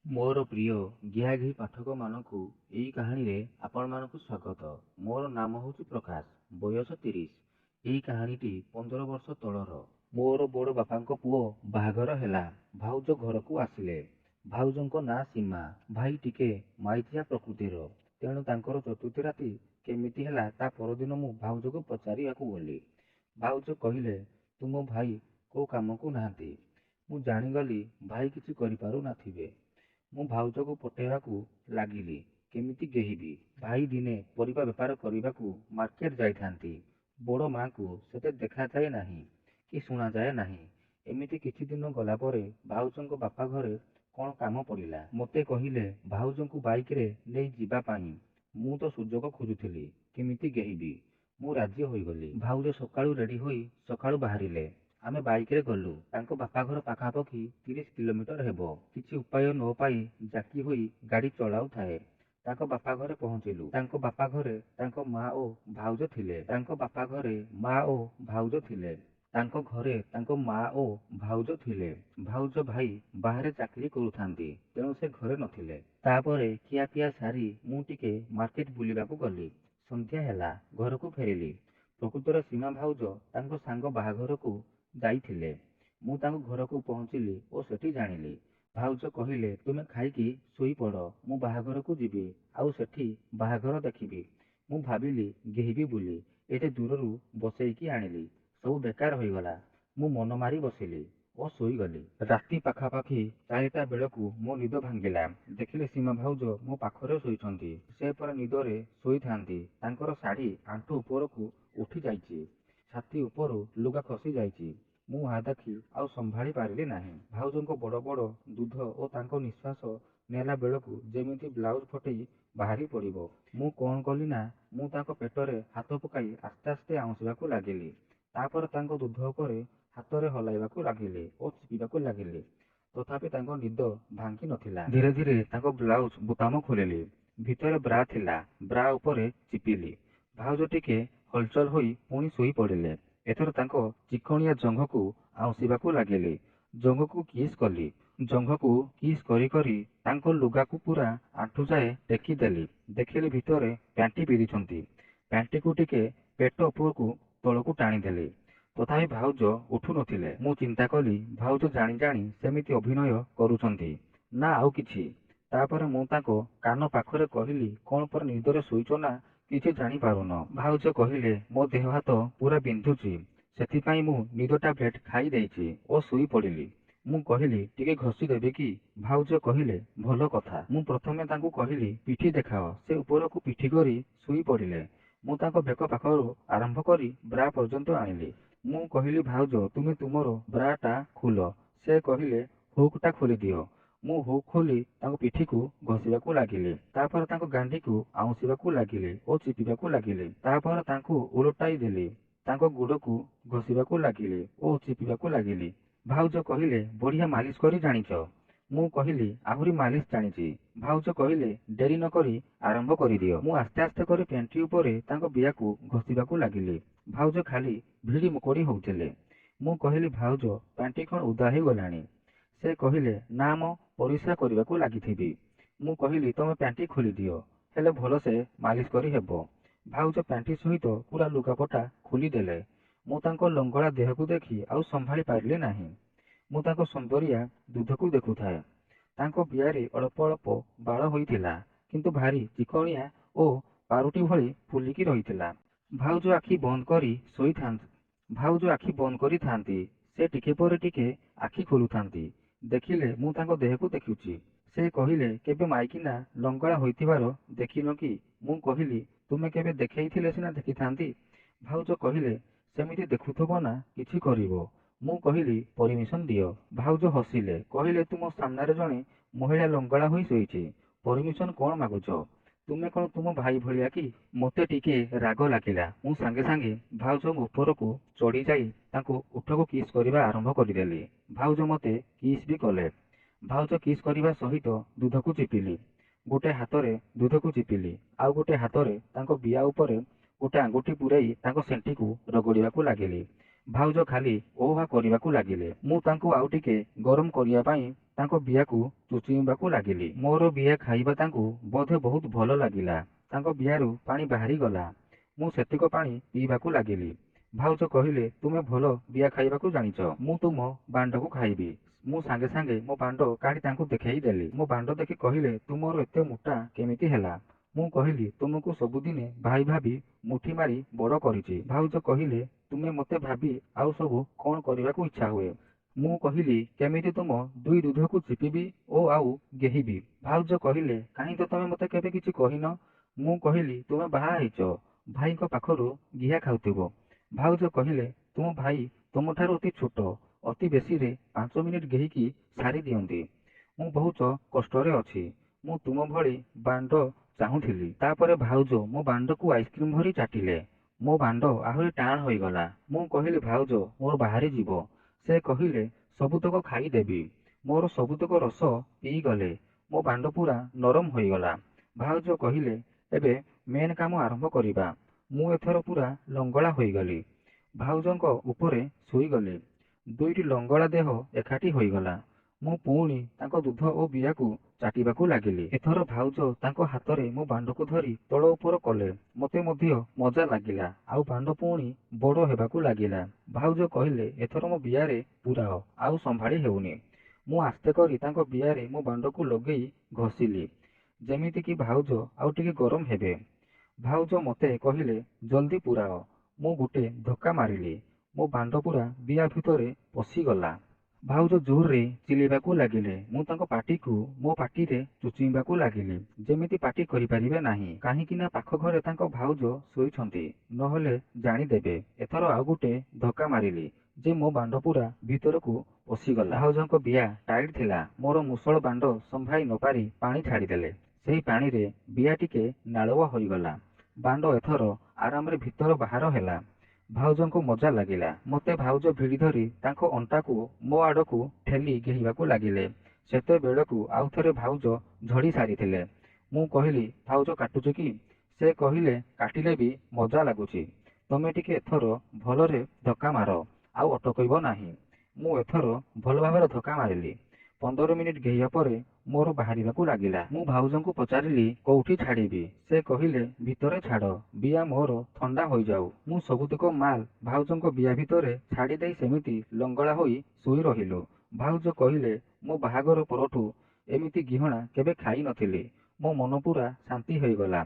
ମୋର ପ୍ରିୟ ଗିହାଗିହି ପାଠକମାନଙ୍କୁ ଏଇ କାହାଣୀରେ ଆପଣମାନଙ୍କୁ ସ୍ୱାଗତ। ମୋର ନାମ ହେଉଛି ପ୍ରକାଶ, ବୟସ 30। ଏଇ କାହାଣୀଟି 15 ବର୍ଷ ତଳର। ମୋର ବଡ଼ ବାପାଙ୍କ ପୁଅ ବାହାଘର ହେଲା। ଭାଉଜ ଘରକୁ ଆସିଲେ। ଭାଉଜଙ୍କ ନାଁ ସୀମା। ଭାଇ ଟିକେ ମାଇଚିଆ ପ୍ରକୃତିର। ତେଣୁ ତାଙ୍କର ଚତୁର୍ଥୀ ରାତି କେମିତି ହେଲା ତା ପରଦିନ ମୁଁ ଭାଉଜକୁ ପଚାରିବାକୁ ଗଲି। ଭାଉଜ କହିଲେ, ତୁମ ଭାଇ କୋଉ କାମକୁ ନାହାନ୍ତି। ମୁଁ ଜାଣିଗଲି ଭାଇ କିଛି କରିପାରୁ ନଥିବେ। ମୁଁ ଭାଉଜକୁ ପଟେଇବାକୁ ଲାଗିଲି କେମିତି ଗେହିବି। ଭାଇ ଦିନେ ପରିବା ବେପାର କରିବାକୁ ମାର୍କେଟ ଯାଇଥାନ୍ତି। ବଡ଼ ମାଆଙ୍କୁ ସେତେ ଦେଖାଯାଏ ନାହିଁ କି ଶୁଣାଯାଏ ନାହିଁ। ଏମିତି କିଛି ଦିନ ଗଲା ପରେ ଭାଉଜଙ୍କ ବାପା ଘରେ କ'ଣ କାମ ପଡ଼ିଲା। ମୋତେ କହିଲେ ଭାଉଜଙ୍କୁ ବାଇକରେ ନେଇ ଯିବା ପାଇଁ। ମୁଁ ତ ସୁଯୋଗ ଖୋଜୁଥିଲି କେମିତି ଗେହିବି। ମୁଁ ରାଜି ହୋଇଗଲି। ଭାଉଜ ସକାଳୁ ରେଡି ହୋଇ ସକାଳୁ ବାହାରିଲେ। ଆମେ ବାଇକରେ ଗଲୁ। ତାଙ୍କ ବାପାଘର ପାଖାପାଖି 30 କିଲୋମିଟର ହେବ। କିଛି ଉପାୟ ନ ପାଇ ଜାକି ହୋଇ ଗାଡ଼ି ଚଳାଉଥାଏ। ତାଙ୍କ ବାପାଘରେ ପହଞ୍ଚିଲୁ। ତାଙ୍କ ବାପାଘରେ ତାଙ୍କ ମା ଓ ଭାଉଜ ଥିଲେ। ତାଙ୍କ ବାପାଘରେ ମା ଓ ଭାଉଜ ଥିଲେ। ତାଙ୍କ ଘରେ ତାଙ୍କ ମା ଓ ଭାଉଜ ଥିଲେ। ଭାଉଜ ଭାଇ ବାହାରେ ଚାକିରି କରୁଥାନ୍ତି, ତେଣୁ ସେ ଘରେ ନଥିଲେ। ତାପରେ ଖିଆପିଆ ସାରି ମୁଁ ଟିକେ ମାର୍କେଟ ବୁଲିବାକୁ ଗଲି। ସନ୍ଧ୍ୟା ହେଲା, ଘରକୁ ଫେରିଲି। ପ୍ରକୃତରେ ସୀମା ଭାଉଜ ତାଙ୍କ ସାଙ୍ଗ ବାହାଘରକୁ ଯାଇଥିଲେ। ମୁଁ ତାଙ୍କ ଘରକୁ ପହଞ୍ଚିଲି ଓ ସେଠି ଜାଣିଲି। ଭାଉଜ କହିଲେ, ତୁମେ ଖାଇକି ଶୋଇପଡ଼, ମୁଁ ବାହାଘରକୁ ଯିବି ଆଉ ସେଠି ବାହାଘର ଦେଖିବି। ମୁଁ ଭାବିଲି ଗେହିବି ବୋଲି ଏତେ ଦୂରରୁ ବସେଇକି ଆଣିଲି, ସବୁ ବେକାର ହୋଇଗଲା। ମୁଁ ମନ ମାରି ବସିଲି ଓ ଶୋଇଗଲି। ରାତି ପାଖାପାଖି 4ଟା ବେଳକୁ ମୋ ନିଦ ଭାଙ୍ଗିଲା। ଦେଖିଲି ସୀମା ଭାଉଜ ମୋ ପାଖରେ ଶୋଇଛନ୍ତି। ସେ ପରା ନିଦରେ ଶୋଇଥାନ୍ତି। ତାଙ୍କର ଶାଢ଼ୀ ଆଣ୍ଠୁ ଉପରକୁ ଉଠିଯାଇଛି। ଛାତି ଉପରୁ ଲୁଗା ଖସି ଯାଇଛି। ମୁଁ ଏହା ଦେଖି ଆଉ ସମ୍ଭାଳି ପାରିଲି ନାହିଁ। ଭାଉଜଙ୍କ ବଡ଼ ବଡ଼ ଦୁଧ ଓ ତାଙ୍କ ନିଶ୍ୱାସ ନେଲା ବେଳକୁ ଯେମିତି ବ୍ଲାଉଜ ଫଟେଇ ବାହାରି ପଡ଼ିବ। ମୁଁ କ'ଣ କଲି ନା, ମୁଁ ତାଙ୍କ ପେଟରେ ହାତ ପକାଇ ଆସ୍ତେ ଆସ୍ତେ ଆଉଁସିବାକୁ ଲାଗିଲି। ତାପରେ ତାଙ୍କ ଦୁଧ ଉପରେ ହାତରେ ହଲାଇବାକୁ ଲାଗିଲି ଓ ଚିପିବାକୁ ଲାଗିଲି। ତଥାପି ତାଙ୍କ ନିଦ ଭାଙ୍ଗି ନଥିଲା। ଧୀରେ ଧୀରେ ତାଙ୍କ ବ୍ଲାଉଜ ବୋତାମ ଖୋଲିଲି। ଭିତରେ ବ୍ରା ଥିଲା। ବ୍ରା ଉପରେ ଚିପିଲି। ଭାଉଜ ଟିକେ ହଲଚଲ ହୋଇ ପୁଣି ଶୋଇପଡ଼ିଲେ। ଏଥର ତାଙ୍କ ଚିକଣିଆ ଜଙ୍ଘକୁ ଆଉଁସିବାକୁ ଲାଗିଲି। ଜଙ୍ଘକୁ କିସ୍ କଲି। ଜଙ୍ଘକୁ କିସ୍ କରି କରି ତାଙ୍କ ଲୁଗାକୁ ପୁରା ଆଣ୍ଠୁଯାଏ ଟେକିଦେଲି। ଦେଖିଲି ଭିତରେ ପ୍ୟାଣ୍ଟି ପିନ୍ଧିଛନ୍ତି। ପ୍ୟାଣ୍ଟିକୁ ଟିକେ ପେଟ ଉପରକୁ ତଳକୁ ଟାଣିଦେଲି। ତଥାପି ଭାଉଜ ଉଠୁ ନଥିଲେ। ମୁଁ ଚିନ୍ତା କଲି ଭାଉଜ ଜାଣି ଜାଣି ସେମିତି ଅଭିନୟ କରୁଛନ୍ତି ନା ଆଉ କିଛି। ତାପରେ ମୁଁ ତାଙ୍କ କାନ ପାଖରେ କହିଲି, କ'ଣ ପରା ନିଦରେ ଶୋଇଛ ନା କିଛି ଜାଣିପାରୁନ? ଭାଉଜ କହିଲେ, ମୋ ଦେହ ହାତ ପୁରା ବିନ୍ଧୁଛି, ସେଥିପାଇଁ ମୁଁ ନିଦ ଟାବଲେଟ ଖାଇ ଦେଇଛି ଓ ଶୋଇପଡ଼ିଲି। ମୁଁ କହିଲି, ଟିକେ ଘଷି ଦେବି କି? ଭାଉଜ କହିଲେ, ଭଲ କଥା। ମୁଁ ପ୍ରଥମେ ତାଙ୍କୁ କହିଲି, ପିଠି ଦେଖାଅ। ସେ ଉପରକୁ ପିଠି କରି ଶୋଇପଡ଼ିଲେ। ମୁଁ ତାଙ୍କ ବେକ ପାଖରୁ ଆରମ୍ଭ କରି ବ୍ରା ପର୍ଯ୍ୟନ୍ତ ଆଣିଲି। ମୁଁ କହିଲି, ଭାଉଜ ତୁମେ ତୁମର ବ୍ରାଟା ଖୋଲ। ସେ କହିଲେ, ହୁକଟା ଖୋଲିଦିଅ। ମୁଁ ହୁକ୍ ଖୋଲି ତାଙ୍କ ପିଠିକୁ ଘଷିବାକୁ ଲାଗିଲି। ତାପରେ ତାଙ୍କ ଗାଣ୍ଡିକୁ ଆଉଁସିବାକୁ ଲାଗିଲି ଓ ଚିପିବାକୁ ଲାଗିଲି। ତାପରେ ତାଙ୍କୁ ଓଲଟାଇ ଦେଲି। ତାଙ୍କ ଗୋଡ଼କୁ ଘଷିବାକୁ ଲାଗିଲି ଓ ଚିପିବାକୁ ଲାଗିଲି। ଭାଉଜ କହିଲେ, ବଢ଼ିଆ ମାଲିସ କରି ଜାଣିଛ। ମୁଁ କହିଲି, ଆହୁରି ମାଲିସ ଜାଣିଛି। ଭାଉଜ କହିଲେ, ଡେରି ନ କରି ଆରମ୍ଭ କରିଦିଅ। ମୁଁ ଆସ୍ତେ ଆସ୍ତେ କରି ପ୍ୟାଣ୍ଟି ଉପରେ ତାଙ୍କ ବିଆକୁ ଘଷିବାକୁ ଲାଗିଲି। ଭାଉଜ ଖାଲି ଭିଡ଼ି ମୁକଡ଼ି ହଉଥିଲେ। ମୁଁ କହିଲି, ଭାଉଜ ପ୍ୟାଣ୍ଟି କ'ଣ ଓଦା ହେଇଗଲାଣି? ସେ କହିଲେ, ନା ମ, ପରିସ୍ରା କରିବାକୁ ଲାଗିଥିବି। ମୁଁ କହିଲି, ତମେ ପ୍ୟାଣ୍ଟି ଖୋଲିଦିଅ, ହେଲେ ଭଲସେ ମାଲିସ କରି ହେବ। ଭାଉଜ ପ୍ୟାଣ୍ଟି ସହିତ ପୁରା ଲୁଗାପଟା ଖୋଲିଦେଲେ। ମୁଁ ତାଙ୍କ ଲଙ୍ଗଳା ଦେହକୁ ଦେଖି ଆଉ ସମ୍ଭାଳି ପାରିଲି ନାହିଁ। ମୁଁ ତାଙ୍କ ସୁନ୍ଦରିଆ ଦୁଧକୁ ଦେଖୁଥାଏ। ତାଙ୍କ ବିଆରେ ଅଳ୍ପ ଅଳ୍ପ ବାଳ ହୋଇଥିଲା, କିନ୍ତୁ ଭାରି ଚିକଣିଆ ଓ ପାଉରୁଟି ଭଳି ଫୁଲିକି ରହିଥିଲା। ଭାଉଜ ଆଖି ବନ୍ଦ କରି ଶୋଇଥାନ୍ତି। ଭାଉଜ ଆଖି ବନ୍ଦ କରିଥାନ୍ତି। ସେ ଟିକେ ପରେ ଟିକେ ଆଖି ଖୋଲୁଥାନ୍ତି। ଦେଖିଲେ ମୁଁ ତାଙ୍କ ଦେହକୁ ଦେଖୁଛି। ସେ କହିଲେ, କେବେ ମାଇକିନା ଲଙ୍ଗଳା ହୋଇଥିବାର ଦେଖିନ କି? ମୁଁ କହିଲି, ତୁମେ କେବେ ଦେଖେଇଥିଲେ ସିନା ଦେଖିଥାନ୍ତି। ଭାଉଜ କହିଲେ, ସେମିତି ଦେଖୁଥିବ ନା କିଛି କରିବ? ମୁଁ କହିଲି, ପରମିଶନ ଦିଅ। ଭାଉଜ ହସିଲେ, କହିଲେ, ତୁମ ସାମ୍ନାରେ ଜଣେ ମହିଳା ଲଙ୍ଗଳା ହୋଇ ଶୋଇଛି, ପରମିଶନ କ'ଣ ମାଗୁଛ? ତୁମେ କ'ଣ ତୁମ ଭାଇ ଭଳିଆ କି? ମୋତେ ଟିକେ ରାଗ ଲାଗିଲା। ମୁଁ ସାଙ୍ଗେ ସାଙ୍ଗେ ଭାଉଜଙ୍କ ଉପରକୁ ଚଢ଼ି ଯାଇ ତାଙ୍କୁ ଓଠକୁ କିସ୍ କରିବା ଆରମ୍ଭ କରିଦେଲି। ଭାଉଜ ମୋତେ କିସ୍ ବି କଲେ। ଭାଉଜ କିସ୍ କରିବା ସହିତ ଦୁଧକୁ ଚିପିଲି। ଗୋଟେ ହାତରେ ଦୁଧକୁ ଚିପିଲି, ଆଉ ଗୋଟେ ହାତରେ ତାଙ୍କ ବିଆ ଉପରେ ଗୋଟେ ଆଙ୍ଗୁଠି ପୂରେଇ ତାଙ୍କ ସେଣ୍ଟିକୁ ରଗଡ଼ିବାକୁ ଲାଗିଲି। ଭାଉଜ ଖାଲି ଓ ହା କରିବାକୁ ଲାଗିଲେ। ମୁଁ ତାଙ୍କୁ ଆଉ ଟିକେ ଗରମ କରିବା ପାଇଁ ତାଙ୍କ ବିଆକୁ ଚୁଚୁମିବାକୁ ଲାଗିଲି। ମୋର ବିଆ ଖାଇବା ତାଙ୍କୁ ବୋଧେ ବହୁତ ଭଲ ଲାଗିଲା। ତାଙ୍କ ବିଆରୁ ପାଣି ବାହାରିଗଲା। ମୁଁ ସେତିକ ପାଣି ପିଇବାକୁ ଲାଗିଲି। ଭାଉଜ କହିଲେ, ତୁମେ ଭଲ ବିଆ ଖାଇବାକୁ ଜାଣିଛ। ମୁଁ ତୁମ ବାଣ୍ଡକୁ ଖାଇବି। ମୁଁ ସାଙ୍ଗେ ସାଙ୍ଗେ ମୋ ବାଣ୍ଡ କାଢ଼ି ତାଙ୍କୁ ଦେଖେଇ ଦେଲି। ମୋ ବାଣ୍ଡ ଦେଖି କହିଲେ, ତୁମର ଏତେ ମୋଟା କେମିତି ହେଲା? ମୁଁ କହିଲି, ତୁମକୁ ସବୁଦିନେ ଭାଇ ଭାବି ମୁଠି ମାରି ବଡ଼ କରିଛି। ଭାଉଜ କହିଲେ, ତୁମେ ମୋତେ ଭାବି ଆଉ ସବୁ କ'ଣ କରିବାକୁ ଇଚ୍ଛା ହୁଏ? ମୁଁ କହିଲି, କେମିତି ତୁମ ଦୁଇ ଦୁଧକୁ ଚିପିବି ଓ ଆଉ ଗେହିବି। ଭାଉଜ କହିଲେ, କାହିଁ ତ ତମେ ମୋତେ କେବେ କିଛି କହିନ? ମୁଁ କହିଲି, ତୁମେ ବାହା ହେଇଛ, ଭାଇଙ୍କ ପାଖରୁ ଗିହା ଖାଉଥିବ। ଭାଉଜ କହିଲେ, ତୁମ ଭାଇ ତୁମଠାରୁ ଅତି ଛୋଟ, ଅତି ବେଶୀରେ 5 ମିନିଟ୍ ଗେହିକି ସାରି ଦିଅନ୍ତି। ମୁଁ ବହୁତ କଷ୍ଟରେ ଅଛି। ମୁଁ ତୁମ ଭଳି ବାଣ୍ଡ ଚାହୁଁଥିଲି। ତାପରେ ଭାଉଜ ମୋ ବାଣ୍ଡକୁ ଆଇସ୍କ୍ରିମ୍ ଭରି ଚାଟିଲେ। ମୋ ବାଣ୍ଡ ଆହୁରି ଟାଣ ହୋଇଗଲା। ମୁଁ କହିଲି, ଭାଉଜ, ମୋର ବାହାରିଯିବ। ସେ କହିଲେ, ସବୁତକ ଖାଇଦେବି। ମୋର ସବୁତକ ରସ ପିଇଗଲେ। ମୋ ବାଣ୍ଡ ପୂରା ନରମ ହୋଇଗଲା। ଭାଉଜ କହିଲେ, ଏବେ ମେନ୍ କାମ ଆରମ୍ଭ କରିବା। ମୁଁ ଏଥର ପୂରା ଲଙ୍ଗଳା ହୋଇଗଲି। ଭାଉଜଙ୍କ ଉପରେ ଶୋଇଗଲି। ଦୁଇଟି ଲଙ୍ଗଳା ଦେହ ଏକାଠି ହୋଇଗଲା। ମୁଁ ପୁଣି ତାଙ୍କ ଦୁଧ ଓ ବିଆକୁ ଚାଟିବାକୁ ଲାଗିଲି। ଏଥର ଭାଉଜ ତାଙ୍କ ହାତରେ ମୋ ବାଣ୍ଡକୁ ଧରି ତଳ ଉପର କଲେ। ମୋତେ ମଧ୍ୟ ମଜା ଲାଗିଲା, ଆଉ ବାଣ୍ଡ ପୁଣି ବଡ଼ ହେବାକୁ ଲାଗିଲା। ଭାଉଜ କହିଲେ, ଏଥର ମୋ ବିଆରେ ପୁରାଅ, ଆଉ ସମ୍ଭାଳି ହେଉନି। ମୁଁ ଆସ୍ତେ କରି ତାଙ୍କ ବିଆରେ ମୋ ବାଣ୍ଡକୁ ଲଗେଇ ଘଷିଲି, ଯେମିତିକି ଭାଉଜ ଆଉ ଟିକେ ଗରମ ହେବେ। ଭାଉଜ ମୋତେ କହିଲେ, ଜଲ୍ଦି ପୁରାଅ। ମୁଁ ଗୋଟେ ଧକ୍କା ମାରିଲି। ମୋ ବାଣ୍ଡ ପୂରା ବିଆ ଭିତରେ ପଶିଗଲା। ଭାଉଜ ଜୋରରେ ଚିଲେଇବାକୁ ଲାଗିଲେ। ମୁଁ ତାଙ୍କ ପାଟିକୁ ମୋ ପାଟିରେ ଚୁଚୁମିବାକୁ ଲାଗିଲି, ଯେମିତି ପାଟି କରିପାରିବେ ନାହିଁ। କାହିଁକି ନା ପାଖ ଘରେ ତାଙ୍କ ଭାଉଜ ଶୋଇଛନ୍ତି, ନହେଲେ ଜାଣିଦେବେ। ଏଥର ଆଉ ଗୋଟେ ଧକ୍କା ମାରିଲି ଯେ ମୋ ବାଣ୍ଡ ପୂରା ଭିତରକୁ ପଶିଗଲା। ଭାଉଜଙ୍କ ବିଆ ଟାଇଟ୍ ଥିଲା। ମୋର ମୂଷଳ ବାଣ୍ଡ ସମ୍ଭାଳି ନପାରି ପାଣି ଛାଡ଼ିଦେଲେ। ସେହି ପାଣିରେ ବିଆ ଟିକେ ନାଳୁଆ ହୋଇଗଲା। ବାଣ୍ଡ ଏଥର ଆରାମରେ ଭିତର ବାହାର ହେଲା। ଭାଉଜଙ୍କୁ ମଜା ଲାଗିଲା। ମୋତେ ଭାଉଜ ଭିଡ଼ି ଧରି ତାଙ୍କ ଅଣ୍ଟାକୁ ମୋ ଆଡ଼କୁ ଠେଲି ଗେହିବାକୁ ଲାଗିଲେ। ସେତେବେଳକୁ ଆଉଥରେ ଭାଉଜ ଝଡ଼ି ସାରିଥିଲେ। ମୁଁ କହିଲି, ଭାଉଜ, କାଟୁଛି କି? ସେ କହିଲେ, କାଟିଲେ ବି ମଜା ଲାଗୁଛି। ତମେ ଟିକେ ଏଥର ଭଲରେ ଧକ୍କା ମାର, ଆଉ ଅଟକେଇବ ନାହିଁ। ମୁଁ ଏଥର ଭଲ ଭାବରେ ଧକ୍କା ମାରିଲି। 15 ମିନିଟ୍ ଗେହିବା ପରେ ମୋର ବାହାରିବାକୁ ଲାଗିଲା। ମୁଁ ଭାଉଜଙ୍କୁ ପଚାରିଲି, କୋଉଠି ଛାଡ଼ିବି? ସେ କହିଲେ, ଭିତରେ ଛାଡ଼, ବିଆ ମୋର ଥଣ୍ଡା ହୋଇଯାଉ। ମୁଁ ସବୁତକ ମାଲ୍ ଭାଉଜଙ୍କ ବିଆ ଭିତରେ ଛାଡ଼ିଦେଇ ସେମିତି ଲଙ୍ଗଳା ହୋଇ ଶୋଇ ରହିଲୁ। ଭାଉଜ କହିଲେ, ମୋ ବାହାଘର ପରଠୁ ଏମିତି ଗିହଣା କେବେ ଖାଇ ନଥିଲି। ମୋ ମନ ପୂରା ଶାନ୍ତି ହୋଇଗଲା।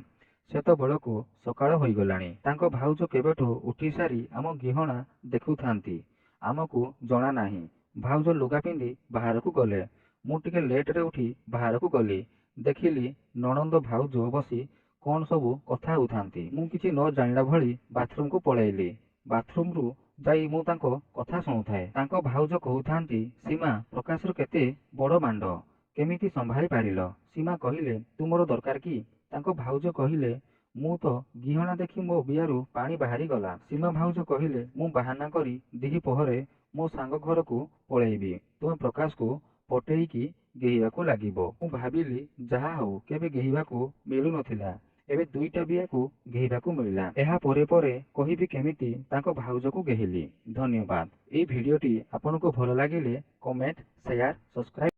ସେତେବେଳକୁ ସକାଳ ହୋଇଗଲାଣି। ତାଙ୍କ ଭାଉଜ କେବେଠୁ ଉଠିସାରି ଆମ ଗିହଣା ଦେଖୁଥାନ୍ତି। ଆମକୁ ଜଣା ନାହିଁ। ଭାଉଜ ଲୁଗା ପିନ୍ଧି ବାହାରକୁ ଗଲେ। ମୁଁ ଟିକେ ଲେଟରେ ଉଠି ବାହାରକୁ ଗଲି। ଦେଖିଲି ନଣନ୍ଦ ଭାଉଜ ବସି କ'ଣ ସବୁ କଥା ହେଉଥାନ୍ତି। ମୁଁ କିଛି ନ ଜାଣିଲା ଭଳି ବାଥରୁମକୁ ପଳେଇଲି। ବାଥରୁମରୁ ଯାଇ ମୁଁ ତାଙ୍କ କଥା ଶୁଣୁଥାଏ। ତାଙ୍କ ଭାଉଜ କହୁଥାନ୍ତି, ସୀମା, ପ୍ରକାଶର କେତେ ବଡ଼ ବାଣ୍ଡ, କେମିତି ସମ୍ଭାଳି ପାରିଲ? ସୀମା କହିଲେ, ତୁମର ଦରକାର କି? ତାଙ୍କ ଭାଉଜ କହିଲେ, ମୁଁ ତ ଗିହଣା ଦେଖି ମୋ ବିଆରୁ ପାଣି ବାହାରିଗଲା। ସୀମା ଭାଉଜ କହିଲେ, ମୁଁ ବାହାନା କରି ଦିହିପହରେ ମୋ ସାଙ୍ଗ ଘରକୁ ପଳେଇବି। ତୁମେ ପ୍ରକାଶକୁ ପଟେଇକି ଗେହିବାକୁ ଲାଗିବ। ମୁଁ ଭାବିଲି, ଯାହା ହଉ, କେବେ ଗେହିବାକୁ ମିଳୁନଥିଲା, ଏବେ ଦୁଇଟା ବିଆକୁ ଗେହିବାକୁ ମିଳିଲା। ଏହା ପରେ ପରେ କହିବି କେମିତି ତାଙ୍କ ଭାଉଜକୁ ଗେହିଲି। ଧନ୍ୟବାଦ। ଏଇ ଭିଡ଼ିଓଟି ଆପଣଙ୍କୁ ଭଲ ଲାଗିଲେ କମେଣ୍ଟ, ସେୟାର, ସବସ୍କ୍ରାଇବ।